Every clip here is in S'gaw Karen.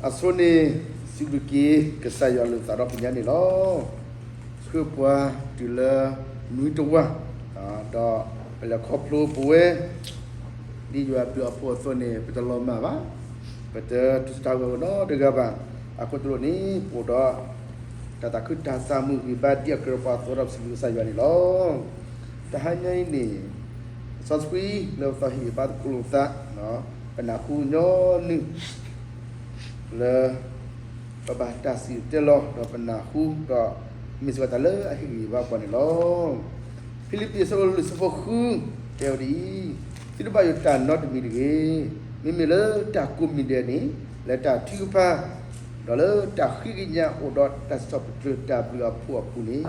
အဆိန့ၣ် စံးဘျုးက့ၤကစၢ်ယွၤလိာ်သးဒီဖျၢၣ်ညါန့ၣ်လီၤ. ဆှၢပှၤတုၤလၢနွံတဝၢ်, ဒီးပလဲၤခီဖျိပဝဲ ဒ်ယွၤအဘျုးအဖှိၣ်အသိးန့ၣ် ပတလီၤမၢ်ဘၣ်, ပတတူၢ်ဆူၣ်တၢ်ဂီၤကဒီးတဂၤဘၣ်. အဃိတလိၣ်န့ၣ် ပအိၣ်ဒီး တၢ်သးခုတၢ်သးမုာ်ဂံၢ်ဘါဒ်အကြၢးပှၤအသိးဒီး ပစံးဘျုးကစၢ်ယွၤန့ၣ်လီၤ. တဟါညါအံၤန့ၣ် စီဆှံလၢပသးဟ့ၣ်ဘါသကိးလိာ်သး, ပနၢ်ဟူညီနုၢ် လၢ ပဘၣ်တၢ်စံၣ်တဲၤတဲလီၤ ဒီးပနၢ်ဟူဒီး မ့ၢ်စ့ၢ်ကီးတၢ်လၢအဟ့ၣ်ဂံၢ်ဟ့ၣ်ဘါပှၤန့ၣ်လီၤ. ဖံလံးပံး အဆၢဒိၣ်လွံၢ် အဆၢဖိဃု တဲဝဲဒ်အံၤ, သုတဘၣ်ယိၣ်တၢ်နီတမံၤတဂ့ၤ. မ့မ့ၢ်လၢတၢ်ကိးမံၤဒဲးန့ၣ် လၢတၢ်ထုကဖၣ် ဒီးလၢတၢ်ဃ့ကညးအိၣ်ဒီးတၢ်စံးထီၣ်ပတြၢၤတၢ်ဘျုးအဖှိၣ်အပူၤန့ၣ်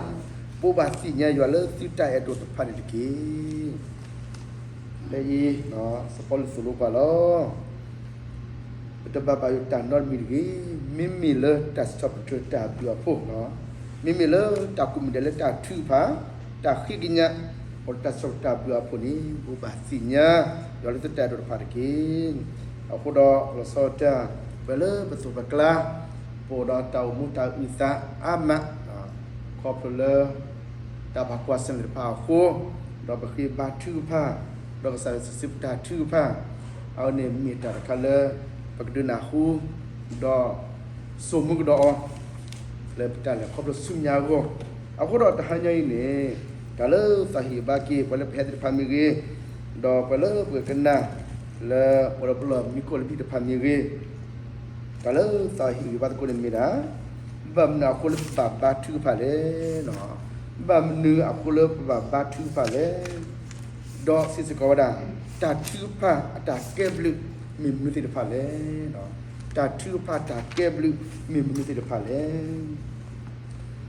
ဘိးဘၣ်သ့ၣ်ညါယွၤလၢသုတၢ်အဲၣ်ဒိးတဖၣ်န့ၣ်တက့ၢ်. ဖဲအံၤ စီၤပီလူးသိၣ်လိပှၤလီၤ. ပတဘၣ်ဘၣ်ယိၣ်တၢ်နီတမံၤတဂ့ၤ. မ့မ့ၢ်လၢတၢ်စံးထီၣ်ပတြၢၤတၢ်ဘျုးအဖှိၣ်, မ့မ့ၢ်လၢတၢ်ကိးမံၤဒဲးလၢတၢ်ထုကဖၣ်, တၢ်ဃ့ကညး အိၣ်ဒီးတၢ်စံးထီၣ်ပတြၢၤတၢ်ဘျုးအဖှိၣ်န့ၣ် ဘိးဘၣ်သ့ၣ်ညါ ယွၤလၢသုတၢ်အဲၣ်ဒိးတဖၣ်တက့ၢ်. အဃိဒီးလီၤဆီဒၣ်တၢ် ပှၤလၢပသိးပကျါ ပအိၣ်ဒီးတၢ်အိၣ်မူတၢ်အုၣ်သးအါမး ခီဖျိလၢ တၢ်ဘၣ်ကွၢ်ဆၢၣ်မဲာ်တဖၣ်အဃိ, ဒီးပဃ့ဘါထုကဖၣ်, ဒီးကစၢ်ယွၤစံးဆၢပတၢ်ထုကဖၣ်, အဝဲန့ၣ်မ့ၢ်တၢ်တခါလၢ ပကဒုးနၢ်ဟူ ဒီး စိာ်မူကဒီးအီၤ လၢပတၢ်လဲၤခီဖျိဆူညါအဂီၢ်. အဃိဒီးတဟါညါအံၤန့ၣ် တၢ်လၢသးဟ့ၣ်ဘါက့ၤ ပှၤလၢပဟဲသ့ၣ်တဖၣ်မ့ၢ်ဂ့ၤ, ဒီးပှၤလၢပကနၣ် လၢပလီၢ်မံခိၣ်လၢဘံၣ်တဖၣ်မ့ၢ်ဂ့ၤ, တၢ်လၢသးဟ့ၣ်ဂံၢ်ဘါသကိးန့ၣ်မ့ၢ်ဒၣ် ဘၣ်မနုၤအဃိလၢပဘၣ်ဘါထုကဖၣ်လဲၣ်. ဘၣ်မနုၤအဃိလၢပဘၣ်ဘါထုကဖၣ်လဲၣ်. ဒီးစံးစ့ၢ်ကီးဝဲဒၣ် တၢ်ထုကဖၣ်အတၢ်ကဲဘျုးမ့ၢ်မနုၤသ့ၣ်တဖၣ်လဲၣ်. တၢ်ထုကဖၣ်တၢ်ကဲဘျုးမ့ၢ်မနုၤသ့ၣ်တဖၣ်လဲၣ်.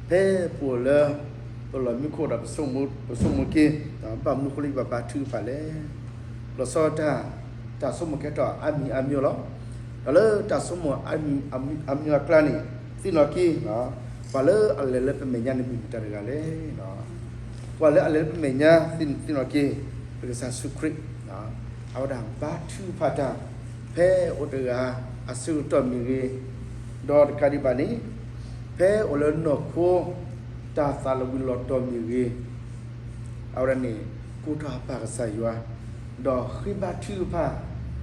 ဖဲပအိၣ်လၢ ပလီၢ်မံခိၣ်ဒီး ပဆိကမိၣ်က့ၤ ဘၣ်မနုၤအဃိလၢယဘၣ်ဘါထုကဖၣ်လဲၣ်. လီၤဆီဒၣ်တၢ် တၢ်ဆိကမိၣ်ကဲထီၣ်အါမံၤအါမံၤလီၤ. ဒီးလၢတၢ်ဆိကမိၣ်အါမံၤအါမံၤအကျါန့ၣ် သ့ၣ်နီၣ်က့ၤ ပှၤလၢအလဲၤလၢပမဲာ်ညါန့ၣ်မ့ၢ်မတၤတဂၤလဲၣ်. ပှၤလၢအလဲၤလၢပမဲာ်ညါ သ့ၣ်နီၣ်က့ၤ ပကစၢ်ယ့ၣ်ၡူးခရံာ် အဝဲဒၣ်ဘါထုကဖၣ်တၢ် ဖဲအိၣ်တဂၤအဆၢကတီၢ်မ့ၢ်ဂ့ၤ, ဒီးတကးဒံးဘၣ်န့ၣ် ဖဲအိၣ်လၢနီၢ်ခိ တၢ်သးလီၤဝံၤလီၤတီၤမ့ၢ်ဂ့ၤ, အဝဲဒၣ်န့ၣ် ကိးထီၣ်အပၢ်ကစၢ်ယွၤ, ဒီးဃ့ဘါထုကဖၣ်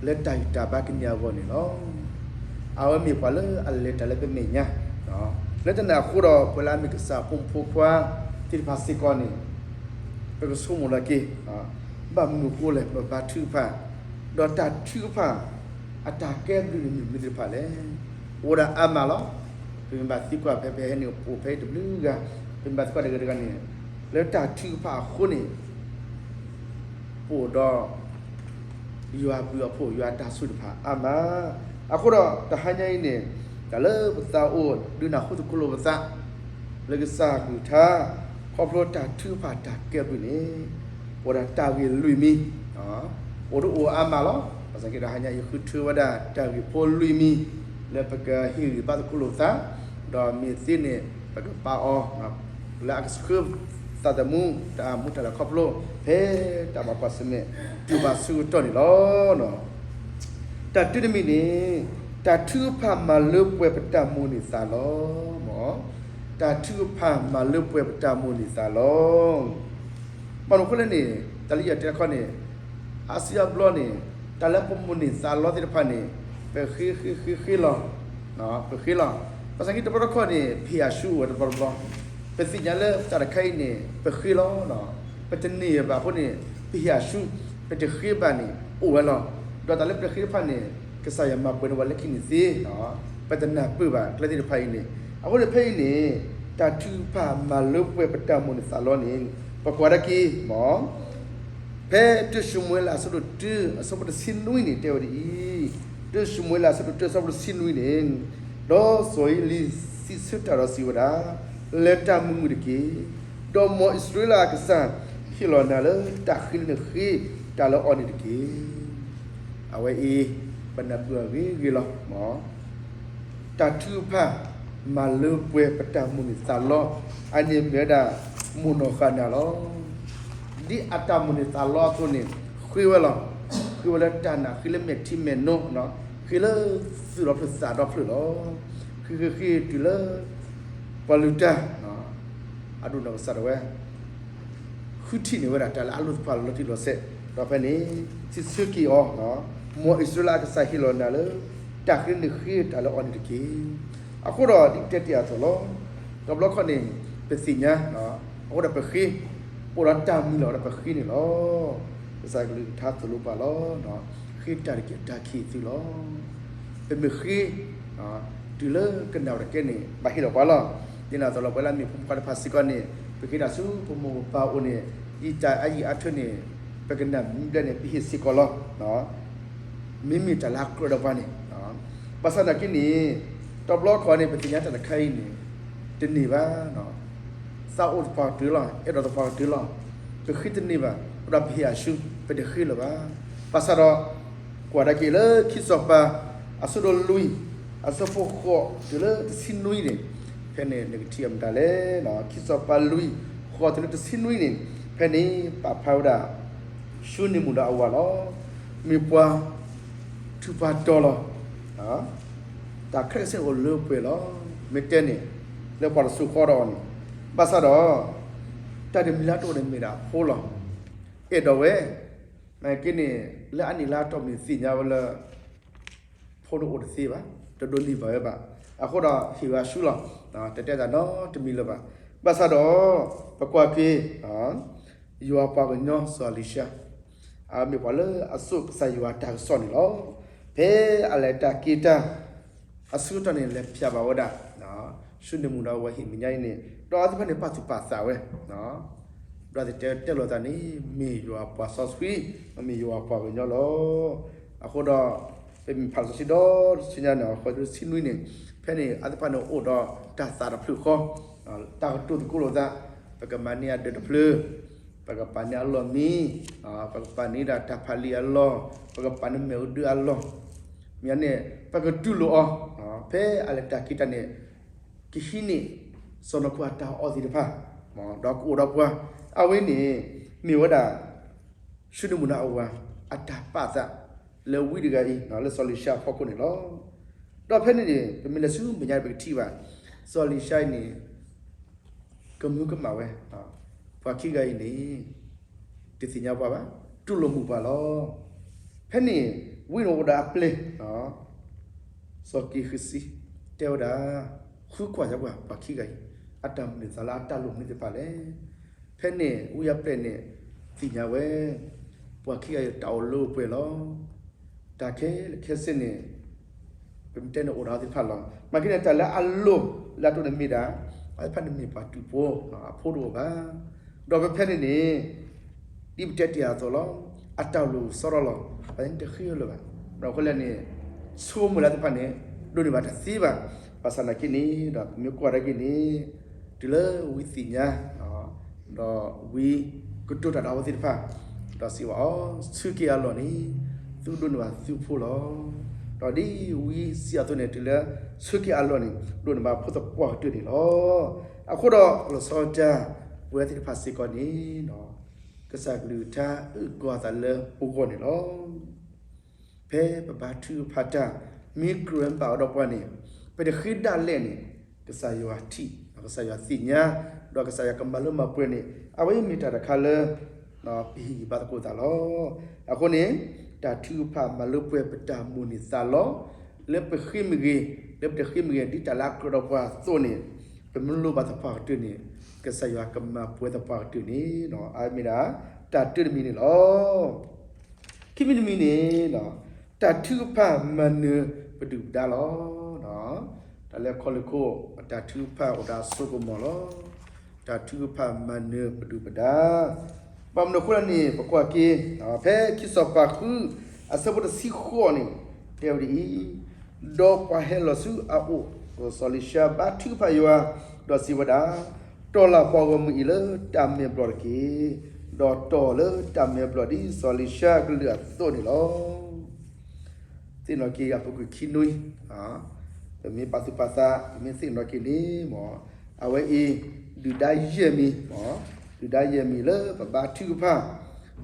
လၢတၢ်ဂံၢ်တၢ်ဘါကန့ၢ်အဂီၢ်န့ၣ်လီၤ. အဝဲမ့ၢ်ပှၤလၢအလဲၤတၢ်လၢပမဲာ်ညါ, လၢတၢ်န့ၣ်အဃိဒီး ပှၤလၢအမ့ၢ်ကစၢ်အဖိမုၣ်ဖိခွါသ့ၣ်တဖၣ်စ့ၢ်ကီးန့ၣ် ပကဆိကမိၣ်လီၤက့ၤ ဘၣ်မနုၤအဃိလဲၣ် ပဘါထုကဖၣ်, ဒီးတၢ်ထုကဖၣ် အတၢ်ကဲဘျုးန့ၣ်မ့ၢ်မနုၤသ့ၣ်တဖၣ်လဲၣ်. အိၣ်ဝဲဒၣ်အါမးလီၤ. ပမ့ၢ်ဘၣ်သံကွၢ်ဖဲ ပဟဲနုာ်အိၣ်ဖဲအံၤတဘျုးဂၤ, ပမ့ၢ်ဘၣ်သံကွၢ်တဂၤတဂၤန့ၣ် လၢတၢ်ထုကဖၣ်အဃိန့ၣ် ပအိၣ်ဒီး ယွၤအဘျုးအဖှိၣ် ယွၤအတၢ်ဆိၣ်ဂ့ၤတဖၣ်အါမး. အဃိဒီးတဟါညါအံၤန့ၣ် တၢ်လၢပသးအိၣ်ဒုးနၢ်ဟူသကိးလိာ်ပသး လၢကစၢ်ကလုၢ်ကထါ ခီဖျိတၢ်ထုကဖၣ်တၢ်ကဲဘျုးန့ၣ် အိၣ်ဒၣ်တၢ်ဂ့ၢ်လွံၢ်မံၤ, အိၣ်တအိၣ်အါမးလီၤ. ဘၣ်ဆၣ်က့ဒီးဟါညါ ယဃုထၢဝဲဒၣ်တၢ်ဂ့ၢ်ဖိလွံၢ်မံၤ လၢပကဟ့ၣ်ဂံၢ်ဘါသကိးလိာ်ပသး, ဒီးမ့ၢ်သ့န့ၣ် ပကပာ်အီၤ လၢအကဆှၢသးသမူ တၢ်မူတၢ်လဲၤခီဖျိ ဖဲတၢ်ဘၣ်ကွၢ်ဆၢၣ်မဲာ် တုၤဘၣ်ဆၢကတီၢ်န့ၣ်လီၤ. တၢ်တုတမံၤန့ၣ် တၢ်ထုကဖၣ်မၤလၢပှဲၤပတၢ်မိၣ်န့ၢ်သးလီ. တၢ်ထုကဖၣ်မၤလၢပှဲၤပတၢ်မိၣ်န့ၢ်သးလီ. ဘၣ်မနုၤအဃိလဲၣ်န့ၣ် တၢ်လၢယတဲတခီန့ၣ် အါစုအါဘျီန့ၣ် တၢ်လၢပမိၣ်န့ၢ်သးလီသ့ၣ်တဖၣ်န့ၣ် ပဃ့ဃ့ဃ့ဃ့လီၤ, ပဃ့လီၤ. ဘၣ်ဆၣ်က့တဘျီတခီၣ်န့ၣ် ပဟ့ၣ်အၡူအီၤတဘျီတဘျီ, ပသ့ၣ်ညါလၢတၢ်တခါအံၤန့ၣ် ပဃ့လီၤ, ပတန့ၢ်ဘၣ်အဃိန့ၣ် ပဟ့ၣ်အၡူ, ပတဃ့ဘၣ်န့ၣ် အိၣ်ဝဲလီၤ. ဒီးတၢ်လၢပတဃ့တဖၣ်န့ၣ် ကစၢ်ယွၤမၤပှဲၤန့ၢ်ပှၤလၢခံန့ၣ်သ့, ပတနၢ်ပၢၢ်ဘၣ်ကျဲသ့ၣ်တဖၣ်အံၤန့ၣ်. အဃိန့ၣ်ဖဲအံၤန့ၣ် တၢ်ထုကဖၣ်မၤလၢပှဲၤပတၢ်မိၣ်န့ၢ်သးလီန့ၣ် ပကွၢ်ဒၣ်က့ၤမ့ၢ် ဖဲတၢၡမူၤအ့လးအဆၢဒိၣ်တၢ အဆၢဖိတဆံနွံန့ၣ် တဲဝဲဒ်အံၤ, တၢၡမူၤအ့လးအဆၢဒိၣ်တၢ အဆၢဖိတဆံနွံန့ၣ်, ဒီးစီၤအ့လံစံးဆၢတၢ်ဒီးစံးဝဲဒၣ်, လဲၤတၢ်မုာ်မုာ်တက့ၢ်. ဒီးမ်အံၣ်စရ့လးအကစၢ်ဟ့ၣ်လီၤနၤလၢတၢ်ဃ့ လၢနဃ့တၢ်လၢအီၤန့ၣ်တက့ၢ်. အဝဲအံၤ ပနၢ်ပၢၢ်အဂ့ၤဂ့ၤလီၤ. တၢ်ထုကဖၣ်မၤလၢပှဲၤပတၢ်မိၣ်န့ၢ်သးလီ, အန့ၣ်မ့ၢ်ဝဲဒၣ် မိၢ်နီၢ်ဃၣ်နၢ်လီၤ. ဒ်အတၢ်မိၣ်န့ၢ်သးလီအသိးန့ၣ် ဃ့ဝဲလီၤ. ဃ့ဝဲလၢတၢ်နာ် ဃ့လၢမဲာ်ထံမဲာ်နိ, ဃ့လၢသုးဒီဖျၢၣ်သးဒီဖျၢၣ်လီၤ. ဃ့ဃ့ဃ့တုၤလၢ ပှၤလုၢ်တၢ် အဒိၣ်နီၢ်ကစၢ်ဒၣ်ဝဲ ဃုထံၣ်န့ၢ်ဝဲဒၣ်တၢ်လၢအလိၣ်သ့ၣ်တဖၣ်လီၤတံၢ်လီၤဆဲး, ဒီးဖဲန့ၣ် စံးဆၢက့ၤအီၤ, မ်အံၣ်စရ့လးအကစၢ်ဟ့ၣ်လီၤနၤလၢ တၢ်ဃ့န့ၣ်ဃ့တၢ်လၢအီၤန့ၣ်တက့ၢ်. အဃိဒီးဒ်တဲတ့ၢ်အသိးလီၤ. တဘျီခီန့ၣ် ပသ့ၣ်ညါ, အဃိဒီးပဃ့, အိၣ်ဒီးတၢ်မံၤလီၤဒီးပဃ့န့ၣ်လီၤ. ကစၢ်ကလုၢ်ကထါသိၣ်လိပှၤလီၤ. ဃ့တၢ်တက့ၢ်တၢ်ခံးသုလီၤ. ပမ့ၢ်ဃ့ တုၤလၢကနၣ်ဝဲတကဲန့ၣ် ဘၣ်ဟ့ၣ်လီၤပှၤလီၤ. ဒ်န့ၣ်အသိးလီၤ ပဝဲလၢအမ့ၢ်ဖိမုၣ်ခွါတဖၣ်စ့ၢ်ကီးန့ၣ် ပဃ့တၢ်ဆူပမိၢ်ပပၢ်အအိၣ်န့ၣ် ယတၢ်အါယံၤအါထၢန့ၣ် ပကနၣ်မ့ၢ်ဘျဲၣ်န့ၣ် ပဟ့ၣ်စ့ၢ်ကီးလီၤ. မ့မ့ၢ်တၢ်လၢအကြၢးဒီးပှၤန့ၣ်, ဘၣ်ဆၣ်သနာ်က့န့ၣ် တဘျီခီန့ၣ် ပသ့ၣ်ညါတၢ်တခါအံၤန့ၣ် တန့ၢ်ဘၣ်. သးအိၣ်သပှၢ်ကတၢၢ်လီၤ, အဲၣ်ဒိးသပှၢ်ကတၢၢ်လီၤ, ပဃ့တန့ၢ်ဘၣ်, အဃိဒီးပဟ့ၣ်အီၤဆူ ပတဃ့လၢၤဘၣ်. ဘၣ်ဆၣ်ဒီး ကွၢ်ဒၣ်က့ၤလၢခံစီၤပၤ အဆၢဒိၣ်လွံၢ် အဆၢဖိဃိးတုၤလၢတဆံနွံန့ၣ်, ဖဲန့ၣ်နကထံၣ်အမတၤလဲၣ်, ခံစီၤပၤလွံၢ် ဃိးတုၤလၢတဆံနွံန့ၣ်, ဖဲန့ၣ်ပာ်ဖျါဝဲဒၣ် ၡူနံၤမူၣ်ဒီးအဝၤလီၤ. မ့ၢ်ပှၤထူးပှၤတီၤလီၤ. တၢ်ခဲလၢာ်ခဲဆ့န့ၣ်အိၣ်လၢပှဲၤလီၤ. မ့ၢ်တဲန့ၣ် လၢပှၤတစိၤဃီဒီးအီၤန့ၣ်, ဘၣ်ဆၣ်ဒီး တၢ်တမံၤလၢအတအိၣ်န့ၣ်မ့ၢ်ဒၣ်အဖိလီၤ. အဲၣ်ဒိးဝဲ, နာ်က့န့ၣ် လၢအနံၣ်လါတီၢ်မ့ၢ်သ့ၣ်ညါဝဲလၢ ဖိတအိၣ်တသ့ဘၣ်, တဒိးန့ၢ်ဘၣ်ဝဲဘၣ်. အဃိဒီးဟ့ၣ်ဝဲဆူလီၤ. တတဲတၢ်နီတမံၤလၢၤဘၣ်. ဘၣ်ဆၣ်ဒီး ပကွၢ်က့ၤ ယွၤပှၤကညီစီၤအလံၤၡါ, အမ့ၢ်ပှၤလၢအစိာ်ကစၢ်ယွၤတၢ်ကစီၣ်န့ၣ်လီၤ. ဖဲအလဲၤတၢ်က့ၤတၢ် အဆၢကတီၢ်န့ၣ် လဲၤဖျါဘၣ်ဝဲဒၣ် ၡူနံၤမူၣ်ဒီးအဝၤဟ့ၣ်မဲာ်ညါအံၤန့ၣ် ဒီးအဝဲသ့ၣ်တဖၣ်န့ၣ် ပာ်သူၣ်ပာ်သးဝဲ ဘျီသ့ၣ်တဲတဲလိာ်သးန့ၣ် မ့ၢ်ယွၤအပှၤစီဆှံ, မ့ၢ်ယွၤအပှၤကညီလီၤ. အဃိဒီး ပမ့ၢ်ဖးလီၤစီဆှံဒီတဆူညါန့ၣ် အဃိဒီးတဆံနွံန့ၣ်, ဖဲန့ၣ် အဝဲသ့ၣ်တဖၣ်န့ၣ်အိၣ်ဒီးတၢ်သးတဖျၢၣ်ဃီ, တၢ်ကတိၤသကိးလိာ်သး, ပကမၤန့ၢ်အဒၢးတဖျၢၣ်, ပကပာ်န့ၢ်အလီၢ်မံ, ပကပာ်န့ၢ်ဒၣ်တၢ်ဖးလံာ်အလီၢ်, ပကပာ်န့ၢ်မ့ၣ်အူဒၢအလီၢ်, မ့ၢ်န့ၣ် ပကတူၢ်လိာ်အီၤ, ဖဲအလဲၤတၢ်က့ၤတၢ်န့ၣ် ကဟံးန့ၢ် စီၤနၤခိၣ်အတၢ်အီၣ်သ့ၣ်တဖၣ်, ဒီးကအိၣ်ဒီးပှၤ, အဝဲန့ၣ် မ့ၢ်ဝဲဒၣ် ၡူနံၤမူၣ်ဒီးအဝၤ အတၢ်ပာ်သး လၢဝံတဂၤအံၤ လၢစီၤအလံၤၡါအဖီခိၣ်န့ၣ်လီၤ. ဒီးဖဲန့ၣ်န့ၣ် ပမ့ၢ်လဲၤဆူမဲာ်ညါပကထံၣ်ဘၣ် စီၤအလံၤၡါအံၤန့ၣ် ကမၢကမၣ်ဝဲ, ပှၤခံဂၤအံၤန့ၣ် တသ့ၣ်ညါပှၤဘၣ်, တူၢ်လိာ်မုာ်ပှၤလီၤ. ဖဲန့ၣ် ဝံန့ၣ်အိၣ်ဒီးအပျဲၢ် စီၤက့ၤဃ့စံ တဲဝဲဒၣ်, ဃုကွၢ်ယၤပှၤ ပှၤခံဂၤအံၤ အတၢ်မုၢ်လၢ်သးလၢအတၢ်လိၣ်မနုၤသ့ၣ်တဖၣ်လဲၣ်. ဖဲန့ၣ် ဝံအပျဲၢ်န့ၣ် သ့ၣ်ညါဝဲ ပှၤခံဂၤအံၤတၢ်အိၣ်လၢအိၣ်ပှဲၤလီၤ. တၢ်ခဲလၢာ်ခဲဆ့န့ၣ် ပမ့ၢ်တဲန့ၣ်အိၣ်ဒီးအဝဲသ့ၣ်တဖၣ်လီၤ. မ့ၢ်က့န့ၣ် တၢ်လၢအလိၣ်လၢအတအိၣ်န့ၣ်မ့ၢ်ဒၣ် အဝဲသ့ၣ်တဖၣ်န့ၣ်မ့ၢ်ပှၤတူာ်ဖိ, အဖိတအိၣ်ဘၣ်. ဒီးဖဲဖဲန့ၣ်န့ၣ် ဒ်ပတဲတ့ၢ်အသိးလီၤ, အတၢ်လိၣ်စရီလီၤ, ပှၤန့ၣ်တဃ့လၢၤဘၣ်. ဒီးအဃိလဲၣ်န့ၣ် ဆိကမိၣ်လၢသ့ၣ်တဖၣ်န့ၣ် ဒိးန့ၢ်ဘၣ်တသ့ဘၣ်. ဘၣ်ဆၣ်သနာ်က့န့ၣ် ဒီးပမ့ၢ်ကွၢ်ဒၣ်က့ၤန့ၣ် တုၤလၢဝံသ့ၣ်ညါ ဒီးဝံကတိၤတၢ်ဒီးအဝဲသ့ၣ်တဖၣ်, ဒီးစံးဘၣ်အီၤ, ဆၢက့ၤအလီၢ်န့ၣ် သုဒိးန့ၢ်ဘၣ်သုဖိလီၤ. ဒီးဒ်ဝံစံးအသိးန့ၣ် တုၤလၢဆၢက့ၤအလီၢ်န့ၣ် ဒိးန့ၢ်ဘၣ်ဖိသပှၢ်ကတၢၢ်န့ၣ်လီၤ. အဃိဒီးလီၤဆီဒၣ်တၢ် ပဝဲသ့ၣ်တဖၣ်စ့ၢ်ကီးန့ၣ် ကစၢ်ကလုၢ်ကထါအုၣ်ကီၤအသးလၢပဂီၢ်န့ၣ်လီၤ. ဖဲပဘါထုကဖၣ်တၢ် မ့ၢ်ကြၢးဘၣ်အီၤဒီးပှၤန့ၣ် ပတဃ့ဒၣ်လဲာ်န့ၣ် ကစၢ်ယွၤထံၣ် ကစၢ်ယွၤသ့ၣ်ညါ ဒီးကစၢ်ယွၤကမၤလၢမၤပှဲၤန့ၣ် အဝဲအံၤမ့ၢ်တၢ်တခါလၢ ပဟ့ၣ်ဂံၢ်ဘါသကိးသးလီၤ. အဃိန့ၣ် တၢ်ထုကဖၣ်မၤလၢပှဲၤပတၢ်မိၣ်န့ၢ်သးလီၤ. လၢပဃ့မ့ၢ်ဂ့ၤ လၢပတဃ့မ့ၢ်ဂ့ၤ ဒ်တၢ်လၢအကြၢးဒီးပှၤအသိးန့ၣ် ပမ့ၢ်လိၣ်ဘၣ်သပှၢ်ကတၢၢ်န့ၣ် ကစၢ်ယွၤကမၤပှဲၤသပှၢ်ကတၢၢ်န့ၣ် အမ့ၢ်ဒၣ် တၢ်တၢတမံၤန့ၣ်လီၤ. ခံမံၤတမံၤန့ၣ် တၢ်ထုကဖၣ်မၤနၢၤပဒုၣ်ပဒါလီၤ. တၢ်လၢခီလ့ၢ်ခိၣ် တၢ်ထုကဖၣ်အိၣ်ဒီးအစိကမီၤလီၤ. တၢ်ထုကဖၣ်မၤနၢၤပဒုၣ်ပဒါ ဘၣ်မနုၤအဃိလဲၣ်န့ၣ် ပကွၢ်က့ၤ ဖဲခံစီၤပၤဃု အဆၢဖိတဆံဃိးန့ၣ် တဲဝဲဒ်အံၤ, ဒီးပှၤဟဲလီၤဆူအအိၣ် စီၤအလံၤၡါဘါထုကဖၣ်ယွၤ, ဒီးစံးဝဲဒၣ်, တီၢ်လၢ်ပှၤဂီၢ်မုၢ်အံၤလၢတၢ်မဲာ်ဘျီၣ်တက့ၢ်, ဒီးတီၢ်လၢတၢ်မဲာ်ဘျီၣ်ဒ်စီၤအလံၤၡါကလုၢ်အသိးန့ၣ်လီၤ. သ့ၣ်နီၣ်က့ၤအပူၤကွံာ်ခံနွံ, ပမ့ၢ်ပာ်သူၣ်ပာ်သး ပမ့ၢ်သ့ၣ်နီၣ်က့ၤန့ၣ် အဝဲအံၤ ဒုၣ်ဒါယဲၢ်မံၤ, ဒုၣ်ဒါယဲၢ်မံၤလၢပဘါထုကဖၣ်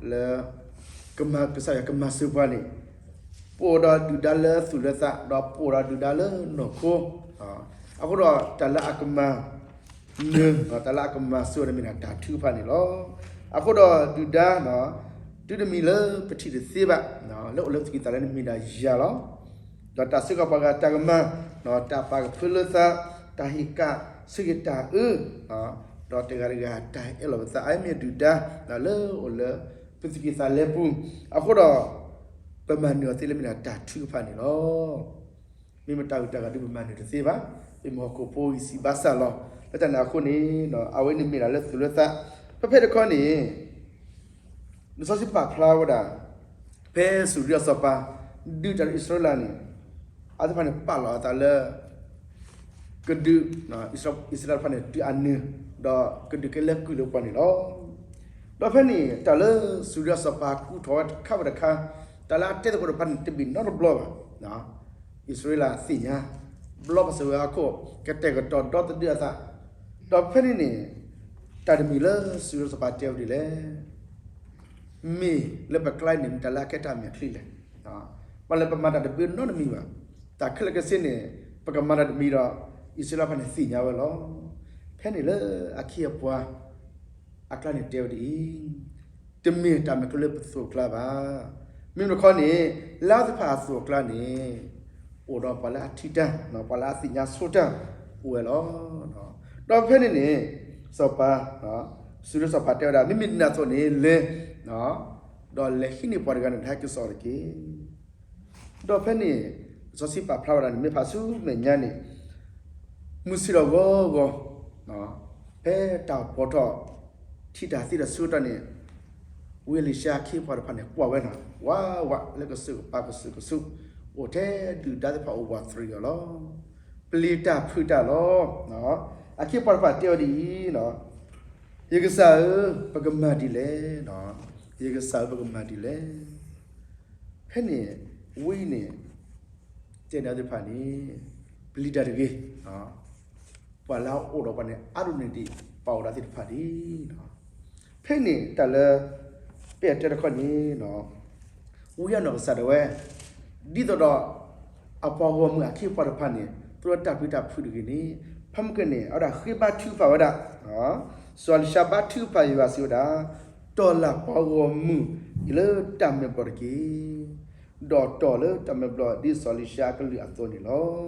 လၢ ကမၤ ကစၢ်ယွၤကမၤစၢၤပှၤန့ၣ် ပအိၣ်ဒီးဒုၣ်ဒါလၢသူၣ်လၢသး ဒီးပအိၣ်ဒီးဒုၣ်ဒါလၢနီၢ်ခိ, အဃိဒီးတၢ်လၢအကမၤနၢၤ တၢ်လၢအကမၤစၢၤန့ၣ်မ့ၢ်ဒၣ်တၢ်ထုကဖၣ်န့ၣ်လီၤ. အဃိဒီးဒုၣ်ဒါ တုၤတမံၤလၢပထံၣ်တသ့ဘၣ် လၢအိၣ်လၢပသူၣ်ကံၢ်သးလဲန့ၣ်မ့ၢ်ဒၣ်ယၤလီၤ. ဒီးတၢ်စၢဃာ်ပှၤဂၤတၢ်ကမၣ်, တၢ်ပာ်ကဖၢလၢသး, တၢ်ဟ့ၣ်ကၣ်ဆၢက့ၤတၢ်အၢ, ဒီးတဂၤတဂၤတၢ်အဲၣ်လီၤပသး အမ့ၢ်ဒုၣ်ဒါ လၢအိၣ်လၢပသူၣ်ကံၢ်သးလဲပူၤ, အဃိဒီး ပမၤနၢၤအီၤသ့လၢမ့ၢ်ဒၣ်တၢ်ထုကဖၣ်န့ၣ်လီၤ. မ့မ့ၢ်တၢ်ဂုၤတၢ်ဂၤဒုးပမၤနၢၤတသ့ဘၣ်. ပမ့ၢ်ဟီၣ်ခိၣ်ဖိအံၤစံးဘၣ်ဆၣ်လီၤ. လၢတၢ်န့ၣ်အဃိန့ၣ် အဝဲန့ၣ်မ့ၢ်ဒၣ်လၢသူၣ်လၢသး, ဖဲဖဲတခီန့ၣ် လံာ်စီဆှံပာ်ဖျါဝဲဒၣ် ဖဲစူၤရံအစီၤပၤ ဒုးတၢ်လၢအံၣ်စရ့လးန့ၣ် အဝဲသ့ၣ်တဖၣ်န့ၣ် ပာ်လီၤအသးလၢ ကဒုး အံၣ်စရ့လးတဖၣ်န့ၣ် တုၤအနၢၤ ဒီးကဒုးကဲလၢကုၢ်လၢပှၤန့ၣ်လီၤ. ဒီးဖဲန့ၣ် တၢ်လၢစူၤရံအစီၤပၤကူၣ်ထီၣ်ဝဲတခါဘၣ်တခါ, တၢ်လၢအတဲသကိးတဖၣ်န့ၣ် တဘ့ၣ်နီတဘျီဘၣ်. အံၣ်စရ့လးသ့ၣ်ညါ ဘျီပစၢၤဝဲအခိၣ် ကတဲာ်ကတီၤဒီသဒၢအသး, ဒီးဖဲန့ၣ်န့ၣ် တၢ်တမံၤလၢစူၤရံအစီၤပၤတဲဝဲဒ်လဲၣ်. မ့ၢ်လၢပကျါန့ၣ် မ့ၢ်တၢ်လၢအကဲတၢ်မဲာ်ချံလဲၣ်. ပှၤလၢပမၤတၢ်တဘၣ်နီတမံၤဘၣ်. တၢ်ခဲလၢာ်ခဲဆ့န့ၣ် ပကမၤတၢ်တမံၤဒီး အံၣ်စရ့လးတဖၣ်န့ၣ်သ့ၣ်ညါဝဲလီၤ. ဖဲန့ၣ်လၢအခ့အပှၤ အကျါန့ၣ်တဲဝဲဒ်အံၤ, တမ့ၢ်တၢ်မဲာ်ချံလၢပသိးကျါဘၣ်. မ့မ့ၢ်တခီန့ၣ် လၢအဝဲသ့ၣ်တဖၣ်အသိးအကျါန့ၣ် အိၣ်ဒီးပှၤလၢအထံၣ်တၢ်, ပှၤလၢအသ့ၣ်ညါဆိတၢ်အိၣ်ဝဲလီၤ. ဒီးဖဲန့ၣ်န့ၣ် စီၤပၤ စူၤရံအစီၤပၤတဲဝဲဒၣ် မ့မ့ၢ်ဒ်န့ၣ်အသိးန့ၣ် လဲၤ ဒီးလဲၤဟံးန့ၢ်ပှၤတဂၤန့ၣ် ဟဲက့ၤစိာ်တက့ၢ်. ဒီးဖဲန့ၣ် လံာ်စီဆှံပာ်ဖျါဝဲဒၣ်န့ၣ် မ့ၢ်ဖးဆူမဲာ်ညါန့ၣ် မုၢ်ဆ့ၣ်ထီၣ်ဂီၤဂီၤ ဖဲတၢ်အိၣ်ဖှိၣ်ထီၣ် ထံၣ်တၢ်သ့တၢ်ဆၢကတီၢ်န့ၣ် ဝံအ့လံၡါအခ့အပှၤတဖၣ်န့ၣ် ကွၢ်ဝဲန့ၣ် ဝးဝး လၢကစၢၢ်ကပၤကစၢၢ်ကဆူး အိၣ်ထဲဒုၣ်ဒါသ့ၣ်တဖၣ်အိၣ်ဝးတရံးအီၤလီၤ. ပျံၤတၢ်ဖုးတၢ်လီၤ. အခ့အပှၤတဖၣ်တဲဝဲဒ်အံၤ, ယကစၢ်ဧၢ, ပကမၤဒ်လဲၣ်. ယကစၢ်ဧၢ, ပကမၤဒ်လဲၣ်. ဖဲန့ၣ် ဝံအံၤန့ၣ် တဲန့ၢ်သ့ၣ်တဖၣ်န့ၣ် ပျံၤတၢ်တဂ့ၤ, ပှၤလၢအအိၣ်ဒီးပှၤန့ၣ် အါဒိၣ်န့ၢ်ဒံး ပှၤအိၣ်ဒၣ်သ့ၣ်တဖၣ်ဒံး. ဖဲန့ၣ်တၢ်လၢ ပအဲၣ်တဲတခီန့ၣ် ဝံအနီၢ်ကစၢ်ဒၣ်ဝဲ ဒ်သိးဒီး အပှၤဂီၢ်မုၢ်အခ့အပှၤတဖၣ်န့ၣ် သိးလၢတၢ်ပျံၤတၢ်ဖုးတဂ့ၤန့ၣ် ဖဲမုၢ်ကန့ၣ် အဝဲဒၣ်ဃ့ဘါထုကဖၣ်ဝဲဒၣ်, စီၤအ့လံၡါဘါထုကဖၣ်ယွၤစံးဝဲဒၣ်, တီၢ်လၢပှၤဂီၢ်မုၢ်အံၤလၢတၢ်မဲာ်ဘျီၣ်တက့ၢ်. ဒီးတီၢ်လၢတၢ်မဲာ်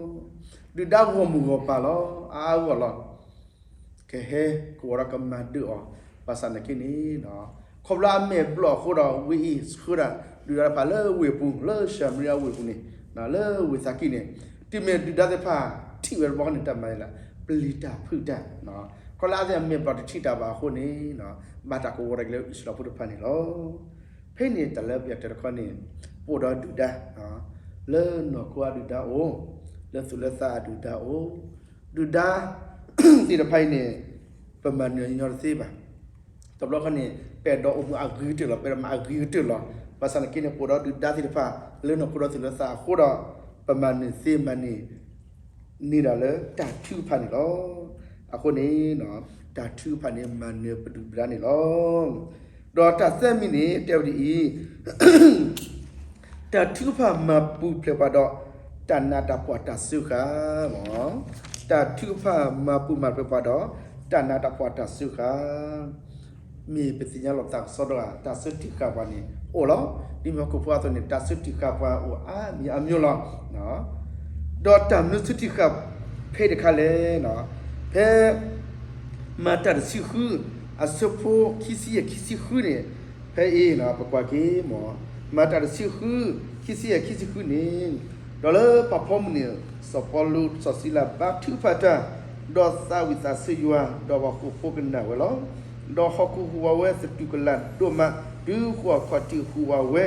ဘျီၣ်ဒ်စီၤအ့လံၡါအကလုၢ်အသိးန့ၣ်လီၤ. ဒုၣ်ဒါဂီၢ်မုၢ်ဂီၢ်ပၤလီၤ. အါဂီၢ်လီၤ. ကဟဲကဝီၤဒီးကမၤဒၢးအီၤ, ဘၣ်ဆၣ်နာ်က့န့ၣ် ခီဖျိအမဲာ်ဘျီၣ်အဃိဒီး ဝံအံၤဆှၢဒၣ် ဒုၣ်ဒါတဖၣ်လၢဝ့ၢ်ပူၤ လၢၡၤမရံယါဝ့ၢ်ပူၤန့ၣ် လၢဝ့ၢ်သးကံၢ်န့ၣ် တုၤမ့ၢ်ဒုၣ်ဒါသ့ၣ်တဖၣ်ထံၣ်ဝဲတဘျီဃီန့ၣ် တၢ်မၤလဲၣ် ပျံၤတၢ်ဖုးတၢ်, ခီလၢအသ့ၣ်အမဲာ်ဘျီၣ်တထံၣ်တၢ်ဘၣ်အဃိန့ၣ် ဘၣ်တၢ်ကဝီၤဒီးက့ၤလၢအံၣ်စရ့လးဖိတဖၣ်န့ၣ်လီၤ. ဖဲန့ၣ်တၢ်လၢပအဲၣ်တဲတခီန့ၣ် ပအိၣ်ဒီးဒုၣ်ဒါ လၢနီၢ်ခိအဒုၣ်ဒါအိၣ်, လၢသူၣ်လၢသးအဒုၣ်ဒါအိၣ်, ဒုၣ်ဒါသ့ၣ်တဖၣ်အံၤန့ၣ် ပမၤနၢၤညီညီတသ့ဘၣ်. တဘျီခီန့ၣ် ပအဲၣ်ဒိးအိၣ်မူအဂ့ၤကတၢၢ်လီၤ, ပအဲၣ်ဒိးမၤအဂ့ၤကတၢၢ်လီၤ. ဘၣ်ဆၣ်နာ်က့န့ၣ် ပအိၣ်ဒီးဒုၣ်ဒါသ့ၣ်တဖၣ် လၢနီၢ်ခိဒီးသူၣ်လၢသးအဃိဒီး ပမၤနၢၤသ့မၤန့ၢ် န့ၢ်ဒၣ်လၢတၢ်ထုကဖၣ်န့ၣ်လီၤ. အဃိန့ၣ် တၢ်ထုကဖၣ်န့ၣ် မၤနၢၤပဒုၣ်ပဒါန့ၣ်လီၤ. ဒီးတၢ်သၢမံၤန့ၣ် တဲဝဲဒ်အံၤ, တၢ်ထုကဖၣ်မၤပူၤဖျဲးပှၤဒီး တၢ်နးတၢ်ဖှီၣ်တၢ်စၢဃာ်လီၤ. တၢ်ထုကဖၣ်မၤပူၤမၤဖျဲးပှၤဒီး တၢ်နးတၢ်ဖှီၣ်တၢ်စၢဃာ် မ့ၢ်ပသ့ၣ်ညါလီၤပသးကစီဒီဂၤ တၢ်ဆၢထံၣ်ဃာ်ပှၤန့ၣ်အိၣ်လီၤ. ဒ်မ့ၢ်ဟီၣ်ခိၣ်ဖိအသိးန့ၣ် တၢ်ဆၢထံၣ်ဃာ်ပှၤအိၣ်အါမံၤအါမံၤလီၤ. ဒီးတၢ်မနုၤဆၢထံၣ်ဃာ်ဖဲတခါလဲၣ်, ဖဲ မၤတၢ်တဆံဃု အဆၢဖိခံဆံယဲၢ်ခံဆံဃုန့ၣ်, ဖဲအံၤပကွၢ်က့ၤမ့ၢ် မၤတၢ်တဆံဃု ခံဆံယဲၢ်ခံဆံဃုန့ၣ်, ဒီးလၢပှၤဖီမုၢ်န့ၣ် စီၤပီလူးစီၤစံလၤ ဘါထုကဖၣ်တၢ်, ဒီးသးဝံၣ်သးဆၢယွၤ, ဒီးပှၤဟီၣ်ခိၣ်ဖိကနၣ်ဝဲလီၤ. ဒီးဟီၣ်ခိၣ်ဟူးဝးဝဲသတူၢ်ကလာ်ဒိၣ်မး, တုၤဃိးခီၣ်ထံးဟူးဝးဝဲ,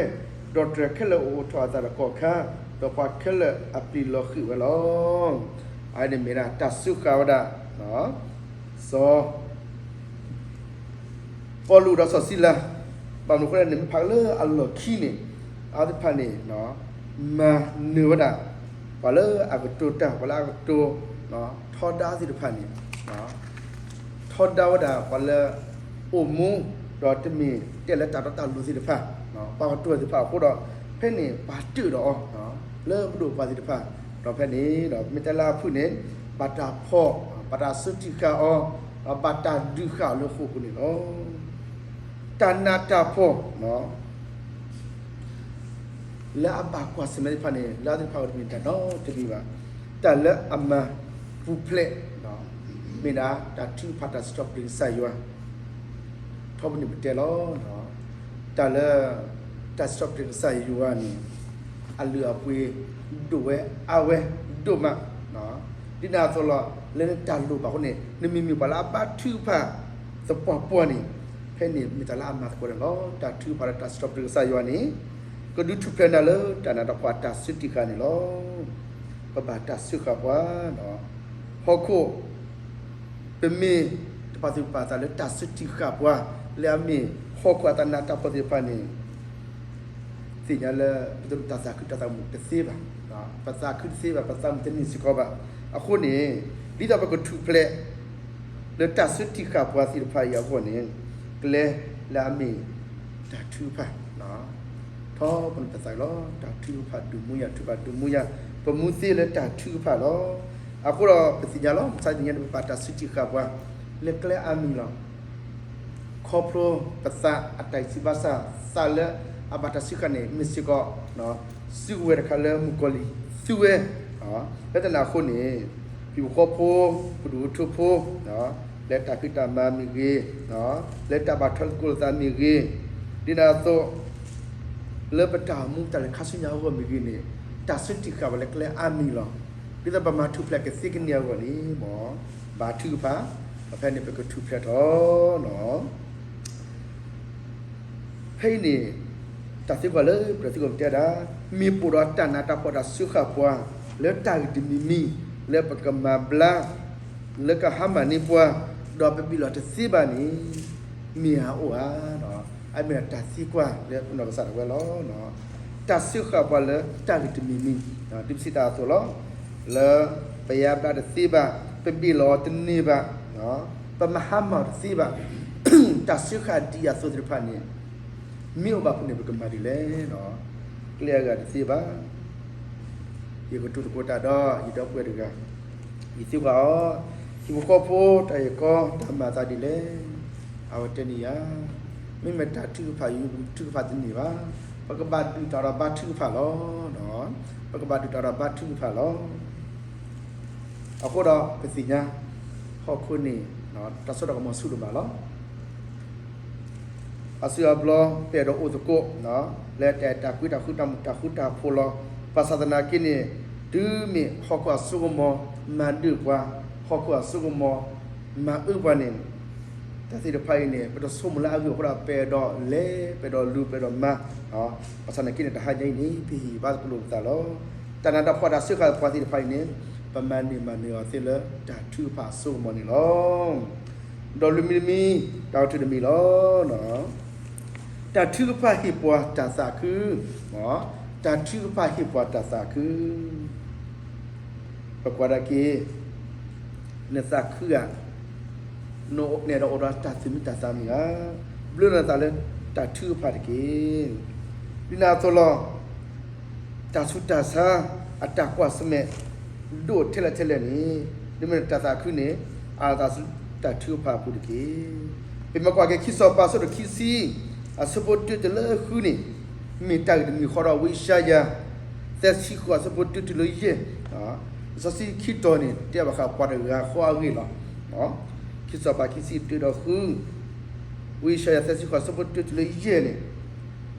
ဒီးတြဲၤခဲလၢာ်အိၣ်ထီၣ်အသးတကီၢ်ခါ, ဒီးပှၤခဲလၢာ်အပျံၤလီၤဃံာ်ဝဲလီၤ. အဝဲန့ၣ်မ့ၢ်ဒၣ်တၢ်စၢဃာ်ဝဲဒၣ် စီၤ ပီလူးဒီးစီၤစံလၤ, ဘၣ်မနုၤအဃိလဲၣ်န့ၣ် မ့ၢ်ဖးလၢအလီၢ်ခံန့ၣ်, အဝဲသ့ၣ်တဖၣ်န့ၣ် မၤနၢၤဝဲဒၣ် ပှၤလၢအကတိၤတၢ် ပှၤလၢအကတိၤ ထီဒါသ့ၣ်တဖၣ်န့ၣ်, ထီဒါဝဲဒၣ်ပှၤလၢ အိၣ်မူ ဒီးတမ့ၢ်တဲလၢတၢ်တီတၢ်လိၤသ့ၣ်တဖၣ်, ပှၤကတိၤသ့ၣ်တဖၣ်အဃိဒီး ဖဲန့ၣ်ပာ်တ့ၢ်ဒီးအီၤ လၢပဒိၣ်ပှၤသ့ၣ်တဖၣ်, ဒီးဖဲန့ၣ်ဒီးမ့ၢ်တၢ်လၢအဖုၣ်န့ၣ် ဘၣ်တၢ်ဖီၣ်, ဘၣ်တၢ်ဆၢထံၣ်ဃာ်အီၤ, ဒီးဘၣ်တၢ်ဒုးဃာ်အီၤလၢဃိာ်ပူၤန့ၣ်လီၤ. တၢ်နးတၢ်ဖှီၣ် လၢအဘၣ်ကွၢ်ဆၢၣ်မဲာ်သ့ၣ်တဖၣ်န့ၣ် လၢအသ့ၣ်တဖၣ်အဂီၢ်တမ့ၢ်တၢ်နီတမံၤဘၣ်. တၢ်လၢအမၤပူၤဖျဲး မ့ၢ်ဒၣ်တၢ်ထုကဖၣ်တၢ်စံးထီၣ်ပတြၢၤကစၢ်ယွၤ ထီဘိန့ၣ်ပတဲလီၤ. တၢ်လၢ တၢ်စံးထီၣ်ပတြၢၤကစၢ်ယွၤန့ၣ် အလုၢ်အပှ့ၤဒိၣ်ဝဲအါဝဲဒိၣ်မး, ဒ်န့ၣ်အသိးလီၤ. လၢနတၢ်လိၣ်ဘၣ်အဃိန့ၣ် နမ့မ့ၢ်ပှၤလၢအဘါထုကဖၣ်သပှၢ်ပှၢ်န့ၣ် ဖဲန့ၣ်မ့ၢ်တၢ်လၢအမၤသကိးန့ၣ်လီၤ. တၢ်ထုကဖၣ်လၢတၢ်စံးထီၣ်ပတြၢၤကစၢ်ယွၤန့ၣ် ကဒုးထူၣ်ဖျဲးနၤလၢတၢ်နးတၢ်ဖှီၣ်တၢ်ဆၢထံၣ်ဃာ်န့ၣ်လီၤ. ပဘၣ်တၢ်စၢဃာ်ပှၤ ဟီၣ်ခိၣ် ပမ့ၢ်တပာ်သူၣ်ပာ်သးလၢတၢ်ဆၢထံၣ်ဃာ်ပှၤ လၢအမ့ၢ်ဟီၣ်ခိၣ်အတၢ်နးတၢ်ဖှီၣ်သ့ၣ်တဖၣ်န့ၣ် သ့ၣ်ညါလၢ ပတၢ်သးခုတၢ်သးမုာ်တသ့ဘၣ်, ပသးခုတသ့ဘၣ်, ပသးမုာ်တန့ၢ်စ့ၢ်ကီးဘၣ်. အဃိန့ၣ် ဒ်သိးပကထူၣ်ဖျဲး လၢတၢ်ဆၢထံၣ်ဃာ်ပှၤသ့ၣ်တဖၣ်အံၤအဂီၢ်န့ၣ် ကျဲလၢအမ့ၢ်တၢ်ထုကဖၣ် ထီဘိန့ၣ်ပသးလီၤ. တၢ်ထုကဖၣ်ဒုးမူယၤ ထုကဖၣ်ဒုးမူယၤ ပမူသ့လၢတၢ်ထုကဖၣ်လီၤ. အဃိဒီးပသ့ၣ်ညါလီၤ မုၢ်ဆါတနံၤညါန့ၣ် ပဘၣ်တၢ်ဆၢထံၣ်ဃာ်ပှၤ လၢကျဲအါမံၤလီၤ. ခီဖျိပသးအတၢ်စံးဘၣ်ဆၣ် သးလၢအဘၣ်တၢ်စံးဃာ်န့ၣ် မ့ၢ်စ့ၢ်ကီး စုကဝဲၤတခါလၢမုၣ်ကီၤလံၢ်သူဝဲ, လၢတၢ်န့ၣ်အဃိန့ၣ် ဟံၣ်ဖိဃီဖိ ပဒိၣ်အထူဖိ လၢတၢ်ဖံးတၢ်မၤမ့ၢ်ဂ့ၤ, လၢတၢ်ဘၣ်ထွဲသကိးလိာ်သးမ့ၢ်ဂ့ၤ, ဒ်န့ၣ်အသိး လၢပတၢ်အိၣ်မူတၢ်လဲၤခါဆူညါအဂီၢ်မ့ၢ်ဂ့ၤန့ၣ် တၢ်ဆၢထံၣ်ဃာ်ပှၤလၢကျဲအါမံၤလီၤ. ဒ်သိးပမၤထူၣ်ဖျဲးကသ့ကန့ၢ်အဂီၢ်န့ၣ် မ်ဘါထုကဖၣ်, ဒီးဖဲန့ၣ်ပကထူၣ်ဖျဲးထီၣ်နီၤ ဖဲအံၤန့ၣ် တၢ်သံကွၢ်လၢပတံၤသကိးတဲဝဲဒၣ်, မ့ၢ်ပအိၣ်ဒီးတၢ်နးတၢ်ဖှီၣ်တၢ်စၢဃာ်ပှၤ လၢတၢ်ဂ့ၢ်တမံၤမံၤ လၢပကမၤဘျါ လၢကဟါမၢ်န့ၢ်ပှၤ ဒီးပဘံၣ်လီၤတသ့ဘၣ်န့ၣ် မ့ၢ်အအိၣ်ဧါ. အမ့ၢ်ဒၣ်တၢ်သံကွၢ်လၢပနီၢ်ကစၢ်ဒၣ်ဝဲလီၤ. တၢ်စၢဃာ်ပှၤလၢတၢ်ဂ့ၢ်တမံၤမံၤ ဒ်ပစံးတၢ်အသိးလီၤ. လၢပယါဘျါတသ့ဘၣ်, ပဘံၣ်လီၤတန့ၢ်ဘၣ်, ပမၤဟါမၢ်တသ့ဘၣ်, တၢ်စၢဃာ်ဒ်အံၤအသိးသ့ၣ်တဖၣ်န့ၣ် မ့ၢ်အိၣ်ဘၣ်ဖဲန့ၣ် ပကမၤဒ်လဲၣ်. ကျဲအဂၤတသ့ဘၣ်. ယကတိၤသကိးတၢ်ဒီး ယဒီပုၢ်ဝဲၢ်တဂၤ, ယသံကွၢ်အီၤ, ဟံၣ်ဖိဃီဖိတၢ်ဂ့ၢ်ကီတၢ်မၤအသးဒ်လဲၣ်. အဝဲတဲန့ၢ်ယၤ, မ့မ့ၢ်တၢ်ထုကဖၣ် ယထုကဖၣ်တန့ၢ်ဘၣ်. ပကဘၣ်ဒုးတၢ်ဒီးဘါထုကဖၣ်လီၤ. ပကဘၣ်ဒုးတၢ်ဒီးဘါထုကဖၣ်လီၤ. အဃိဒီးပသ့ၣ်ညါ ဟီၣ်ခိၣ်န့ၣ် တၢ်စိတၢ်ကမီၤဆူၣ်ဒိၣ်မးလီၤ. အစုအဘျီ ပအဲၣ်ဒိးအိၣ်သကိး လၢတၢ်အဲၣ်တၢ်ကွံတၢ်ဃူတၢ်ဖိးလီၤ. ဘၣ်ဆၣ်သနာ်က့န့ၣ် တုၤမ့ၢ်ဟီၣ်ခိၣ်အစိကမီၤမၤဒၢၣ်ပှၤ, ဟီၣ်ခိၣ်အစိကမီၤမၤအၢပှၤန့ၣ် တၢ်သ့ၣ်တဖၣ်အံၤန့ၣ် ပတဆိကမိၣ်လၢအဂ့ၢ်အဃိဒီး ပအဲၣ်ဒိးလဲၤ ပအဲၣ်ဒိးလူၤ ပအဲၣ်ဒိးမၤ, ဘၣ်ဆၣ်သနာ်က့န့ၣ် တဟါညါအံၤန့ၣ် ပဟ့ၣ်ဘါသကိးလိာ်ပသးလီၤ. တၢ်နးတၢ်ဖှီၣ်တၢ်စၢဃာ်ပှၤသ့ၣ်တဖၣ်အံၤန့ၣ် ပမၤန့ၢ်မၤနၢၤအီၤသ့လၢတၢ်ထုကဖၣ်အစိကမီၤန့ၣ်လီၤ. ဒီးလွံၢ်မံၤတမံၤ တၢ်ကထၢၣ်တမံၤလီၤ. တၢ်ထုကဖၣ်ဟ့ၣ်ပှၤတၢ်သးခု, တၢ်ထုကဖၣ်ဟ့ၣ်ပှၤတၢ်သးခု ပကွၢ်ဒၣ်က့ၤ နသးခုဧါ, နအဲၣ်ဒိးအိၣ်ဒီးတၢ်သူၣ်မံတၢ်သးမံၤဧါ, ဘျၢနသးလၢတၢ်ထုကဖၣ်တက့ၢ်. ဒ်န့ၣ်အသိးလီၤ. တၢ်ဆူးတၢ်ဆါ အတၢ်ကွၢ်ဆၢၣ်မဲာ် ဒိၣ်ထဲလဲၣ်ထဲလဲၣ်န့ၣ် ဒ်မ့ၢ်တၢ်သးခုန့ၣ် အးလီၤသးဆူတၢ်ထုကဖၣ်အပူၤတက့ၢ်. ပမ့ၢ်ကွၢ်က့ၤခံစီၤပၤအဆၢဒိၣ်ခံဆံ အဆၢဖိတၢတုၤလၢဃုန့ၣ် မ့ၢ်တၢ်ဂ့ၢ်တမံၤဃီဒီး ဝံယၡါယၤ သၢဆံဃိး အဆၢဖိတၢတုၤလၢယဲၢ်, လံာ်စီဆှံခံတီၤန့ၣ် တဲဘၣ်ဃးပှၤတဂၤဃီအဂ့ၢ်လီၤ. ခံစီၤပၤခံဆံတၢဒီးဃု, ဝံယၡါယၤ သၢဆံဃိး အဆၢဖိတၢတုၤလၢယဲၢ်န့ၣ်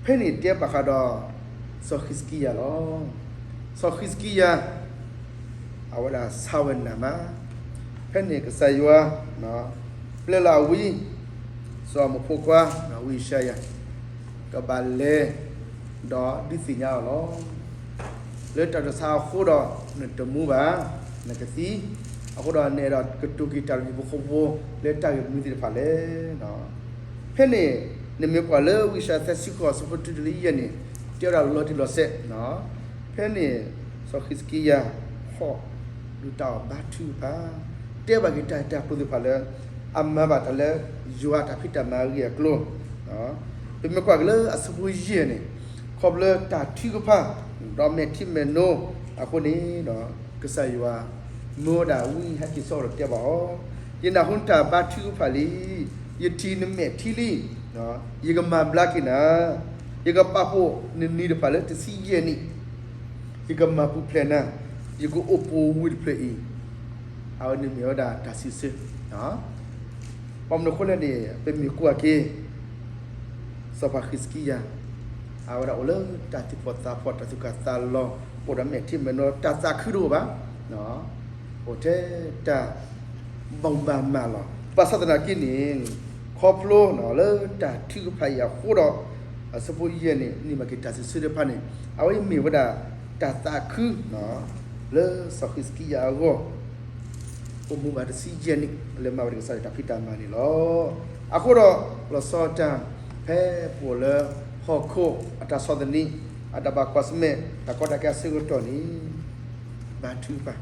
ဖဲန့ၣ်တဲဘၣ်ဃးဒီး စီၤဃံးစကံယၤလီၤ. စီၤဃံးစကံယၤ အဝဲဒၣ်ဆါဝဲနးမး, ဖဲန့ၣ်ကစၢ်ယွၤ ပျဲလီၤအဝံ စီၤအမိၣ်ဖိခွါ ဝံယၡါယၤ ကဘၣ်လဲၤ ဒီးဒုးသ့ၣ်ညါအီၤလီၤ. လၢတၢ်တဆါအဃိဒီး နတမူဘၣ်, နကသံ, အဃိဒီးနအဲၣ်ဒိးကတိၤက့ၤတၢ်လၢဟံၣ်ဖိဃီဖိ လၢတၢ်ဂ့ၢ်မနုၤသ့ၣ်တဖၣ်လဲၣ်. ဖဲန့ၣ် နမ့ၢ်ကွၢ်လၢဝံယၡါယၤ သၢဆံဃိး အဆၢဖိတၢတုၤလၢယဲၢ်န့ၣ် တဲဝဲဒၣ်လီၤတံၢ်လီၤဆဲး, ဖဲန့ၣ် စီၤဃံးစကံယၤ ဟီၣ်ဒုးတၢ်အီၣ်ဘါထုကဖၣ်, တဲဘၣ်က့ၤတၢ်ဂ့ၢ်တၢ်ကျိၤသ့ၣ်တဖၣ်လၢ အမၤဘၣ်တၢ်လၢယွၤအတၢ်ဖံးတၢ်မၤအဂ့ၢ်အကျိၤ, ပမ့ၢ်ကွၢ်က့ၤလၢအဆၢဖိယဲၢ်န့ၣ် ခီဖျိလၢတၢ်ထုကဖၣ် ဒီးမဲာ်ထံမဲာ်နိအဃိန့ၣ်ဒီး ကစၢ်ယွၤမၢဝဲဒၣ်ဝံဟဲက့ၤဆၢထၢၣ်ဒီးတဲဘၣ်အီၤ, ယနၢ်ဟူနတၢ်ဘါထုကဖၣ်လံ, ယထံၣ်နမဲာ်ထံလံ, ယကမၤဘျါက့ၤနၤ, ယကပာ်ဖှိၣ်နနံၤတဖၣ်လၢတဆံယဲၢ်နံၣ်, ယကမၤပူၤဖျဲးနၤ, ယကအိၣ်ပှဲၤဝံၤတဖျၢၣ်အံၤ, အဝဲန့ၣ်မ့ၢ်ဝဲဒၣ်တၢ်စံးဆၢ ဘၣ်မနုၤအဃိလဲၣ်န့ၣ် ပမ့ၢ်ကွၢ်က့ၤ စီၤပၤဃံးစကံယၤ အဝဲဒၣ်အိၣ်လၢတၢ်သူၣ်ဖှီၣ်သးဖှီၣ် တၢ်သူၣ်ကၢ်သးလီၤ အိၣ်ဒီးမဲာ်ထံမဲာ်နိ တၢ်သးခုတအိၣ်ဘၣ်, အိၣ်ထဲတၢ်ဘၣ်မူဘၣ်မးလီၤ. ဘၣ်ဆၣ်သနာ်က့န့ၣ် ခီဖျိလၢတၢ်ထုကဖၣ်အံၤအဃိဒီး အဆၢဖိယဲၢ်န့ၣ် န့ၢ်ဘၣ်က့ၤတၢ်စံးဆၢတဖၣ်န့ၣ် အဝဲအံၤမ့ၢ်ဝဲဒၣ်တၢ်သးခု လၢစီၤဃံးစကံယၤအဂီၢ် အိၣ်မူဘၣ်တဆံယဲၢ်နံၣ် လၢမၤဝဲဒၣ်ကစၢ်ယွၤတၢ်ဖံးတၢ်မၤန့ၣ်လီၤ. အဃိဒီး လီၤဆီဒၣ်တၢ် ဖဲပအိၣ်လၢဟီၣ်ခိၣ်အတၢ်ဆီၣ်သနံး အတၢ်ဘၣ်ကွၢ်ဆၢၣ်မဲာ် တၢ်ကီတၢ်ခဲအဆၢကတီၢ်န့ၣ် ဘါထုကဖၣ်,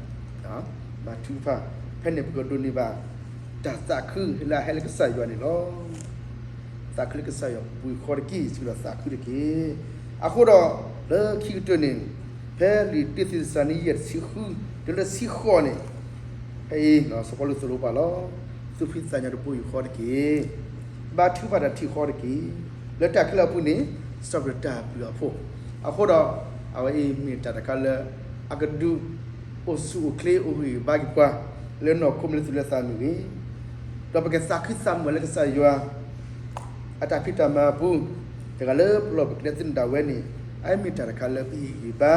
ဘါထုကဖၣ်, ဖဲန့ၣ်ပကဒိးန့ၢ်ဘၣ် တၢ်သးခုလၢအဟဲလၢကစၢ်ယွၤန့ၣ်လီၤ. သးခုလၢကစၢ်ယွၤပူၤဃီတက့ၢ် စံးဒီးသးခုတက့ၢ်. အဃိဒီး လၢခံကတၢၢ်န့ၣ် ဖဲလံာ်တ့သ့းစၤလနံ ယဲၢ်တဆံဃု တုၤလၢတဆံဃိးန့ၣ် ဖဲအံၤ စီၤပီလူးသိၣ်လိပှၤလီၤ. သူၣ်ဖှံသးညီတဘိယူၢ်ဃီတက့ၢ်. ဘါထုကဖၣ်တၢ်ထံၣ်ဃီတက့ၢ်. လၢတၢ်ခဲလၢာ်အပူၤန့ၣ် စံးထီၣ်ပတြၢၤတၢ်ဘျုးအဖှိၣ်. အဃိဒီး အဝဲအံၤမ့ၢ်တၢ်တခါလၢ အကဒုးအိၣ်ဆူၣ်အိၣ်ချ့အိၣ်ဂံၢ်ဘါက့ၤပှၤ လၢနီၢ်ခိမ့ၢ်လၢသူၣ်လၢသးမ့ၢ်ဂ့ၤ, ဒီးပကသးခုသးမုာ်လၢကစၢ်ယွၤ အတၢ်ဖံးတၢ်မၤအပူၤ, တဂၤလၢပလီၢ်ပကျဲသ့ၣ်တဖၣ်ဝဲန့ၣ် အမ့ၢ်တၢ်တခါလၢပဟ့ၣ်ဂံၢ်ဘါ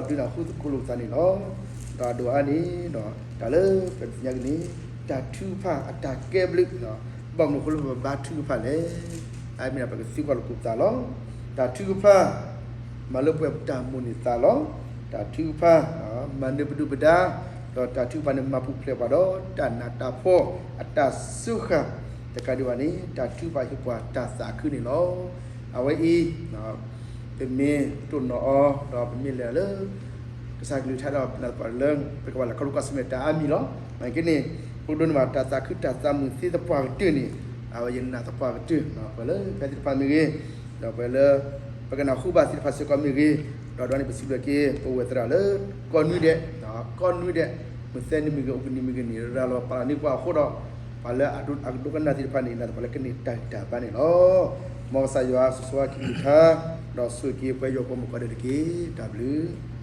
ဒီးဒုးနၢ်ဟူသကိးလိာ်ပသးန့ၣ်လီၤ. ဒီးအဒိၣ်အါန့ၣ်ဒီး တၢ်လၢပသ့ၣ်ညါက့ၤန့ၣ် တၢ်ထုကဖၣ်အတၢ်ကဲဘျုး, ဘၣ်မနုၤအဃိလၢပဘါထုကဖၣ်လဲၣ်. အမ့ၢ်ဒၣ်ပကသံကွၢ်လိာ်သကိးပသးလီၤ. တၢ်ထုကဖၣ် မၤလၢပှဲၤပတၢ်မိၣ်န့ၢ်သးလီၤ. တၢ်ထုကဖၣ် မၤနၢၤပဒုၣ်ပဒါ, ဒီးတၢ်ထုကဖၣ်န့ၣ် မၤပူၤဖျဲးပှၤဒီးတၢ်နးတၢ်ဖှီၣ်အတၢ်စၢဃာ်, တကးဒံးဘၣ်န့ၣ် တၢ်ထုကဖၣ်ဟ့ၣ်ပှၤတၢ်သးခုန့ၣ်လီၤ. အဝဲအံၤ ပမ့ၢ်တိၢ်နီၣ်အီၤ ဒီးပမ့ၢ်လဲၤလၢ ကစၢ်ကလုၢ်ကထါဒီး ပနာ်သပှၢ်လၢ ပကဘၣ်လဲၤခီဖျိကွၢ်ဆၢၣ်မဲာ်တၢ်အါမံၤလီၤ. နာ်က့န့ၣ် ပကဒိးန့ၢ်ဘၣ်တၢ်သးခုတၢ်သးမုာ်သ့သပှၢ်ကတၢၢ်န့ၣ် အဝဲယနာ်သပှၢ်ကတၢၢ် ပှၤလၢဖဲသ့ၣ်တဖၣ်မ့ၢ်ဂ့ၤ, ဒီးပှၤလၢ ပကနၢ်ဟူဘၣ်သ့ၣ်တဖၣ်စ့ၢ်ကီးမ့ၢ်ဂ့ၤ, ဒီးဒ်န့ၣ်ပစံးဘျုးက့ၤ ပဝဲၢ်သရၣ်လၢ ကီၢ်နွံဒဲး, ကီၢ်နွံဒဲး, မုၢ်သၢနံၤမ့ၢ်ဂ့ၤ အိၣ်ပနံၤမ့ၢ်ဂ့ၤန့ၣ် ရၤလီၤပာ်လီၤန့ၢ်ပှၤအဃိဒီး ပှၤလၢအဒိကနၣ်သ့ၣ်တဖၣ်န့ၣ် နာ်သပှၢ်လၢကန့ၢ်တၢ်ဂံၢ်တၢ်ဘါန့ၣ်လီၤ. မ်ကစၢ်ယွၤဆိၣ်ဂ့ၤကလုၢ်ကထါ ဒီးဆိၣ်ဂ့ၤက့ၤပှၤကညီဖိကိးဂၤဒဲးတက့ၢ်. တၢ်ဘျုး